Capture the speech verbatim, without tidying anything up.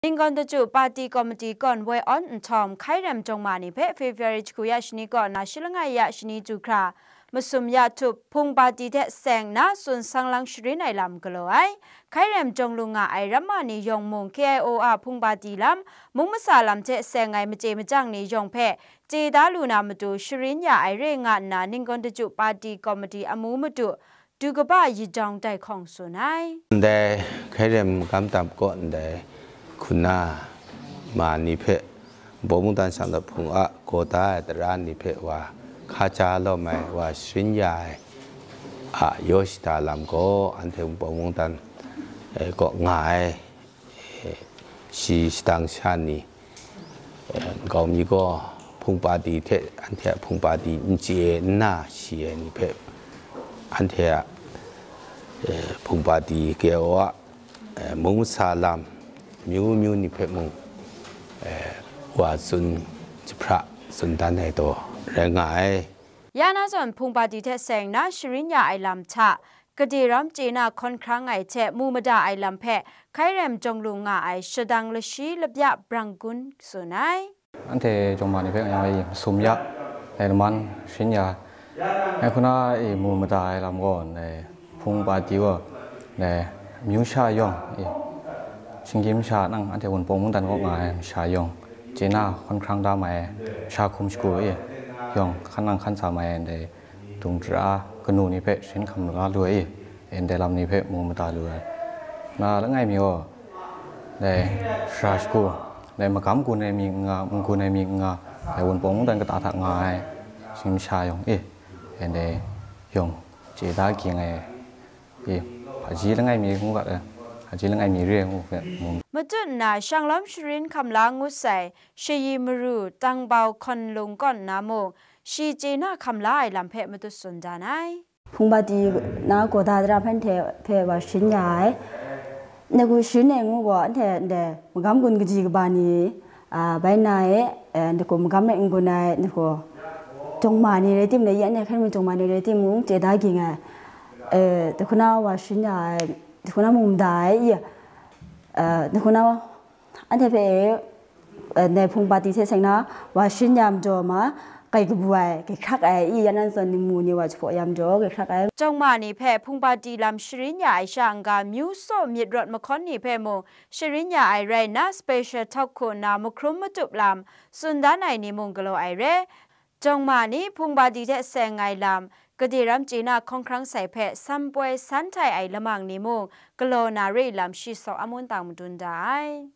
Ninggawn Daju Pati Komiti kawn woi awn nhtawm, hkai rem jawng ma ni hpe February jahku ya shani kaw na shi langai ya shani chyu hkra, masum ya htup, hpung pati hte seng na tsun sang lang sharin ai lam galaw ai. Hkai rem jawng lu nga ai ramma ni yawng mung K I O a hpung pati lam, mung masa lam hte seng ai machye machyang ni yawng hpe chye da lu na matu sharin ya ai re nga nna, Ninggawn Daju Pati Komiti amu madu du kaba yidawng dai hkawng tsun ai. Ndai hkai rem magam tam kaw ndai hkuna ma ni hpe, Baw Mungdan Shang Dawt Hpung a gaw da ai tara ni hpe wa hka ja lawm ai, wa sharin ya ai a yaw shada lam gaw, anhte Baw Mungdan, eh, kaw nga ai, eh, shi shadang sha ni, eh, nkau mi gaw hpung pati hte anhte a hpung pati n chye nna shi ai ni hpe, anhte a, eh, hpung pati K I O a, eh, mung masa lam myu myu ni hpe mung, eh, wa tsun jahpra tsun dan ai taw rai nga ai. Ya na zawn, hpung pati hte seng na sharin ya ai lam hta, gade ram chye na hkawn hkrang ai hte mu mada ai lam hpe hkai rem jawng lu nga ai shadang lashi labya brang gun tsun ai. Anhte jawng ma ni hpe nga yang e, masum ya, dai laman sharin ya ai hkuna e, mu mada ai lam gaw, dai hpung pati gaw, dai amyu sha yawng e, shinggyim sha nang, anhte Wunpawng mungdan kaw nga ai masha yawng, chye na hkawn hkrang da mai ai masha hkum shagu e, yawng hkan nang hkan sa mai ai, dai dung tara kanu ni hpe sharin hkam la lu ai e, ndai lam ni hpe mu mada lu ai. Na langai mi gaw, dai sara shagu, dai magam gun ai mi n nga, n-gun ai mi n nga, dai Wunpawng mungdan kata hta nga ai shinggyim sha yawng e, dai yawng chye da ging ai e, hpaji langai mi ngu ga, hpaji langai mi re ai ngu hpe mu. Matut nna, shanglawm sharin hkam la ngut sai, Shayi Maru, Tangbau Hkawn Lung kaw nna mung, shi chye na hkam la ai lam hpe matut tsun dan ai. Hpung pati na gaw da tara hpe anhte hpe wa sharin ya ai. Ndai gaw sharin ai ngu gaw, anhte ndai magam gun kaji kaba ni, a, bai na e, e, ndai gaw magam rai n-gun ai, ndai gaw jawng ma ni rai tim, ndai anhte hkrai mi jawng ma ni rai timung, chye da ging ai. E, dai hkuna wa sharin ya ai, dai hkuna mu mada ai, i, e, dai hkuna anhte hpe, e, ndai hpung pati hte seng na wa sharin ya majaw ma, kai kabu ai, kai hkrak ai, i, ya nan zawn ni mu ni wa jahpaw ya majaw, kai hkrak ai. Jawng ma ni hpe hpung pati lam sharin ya ai sha n-ga, myu saw myit rawt mahkawn ni hpe mung sharin ya ai rai nna, special talk hku nna mahkrum matup lam tsun dan ai ni mung galaw ai re. Jawng ma ni hpung pati hte seng ai lam, gade ram chye na hkawn hkrang sai hpe san poi san htai ai lamang ni mung galaw na re lam shi saw amun tang madun da ai.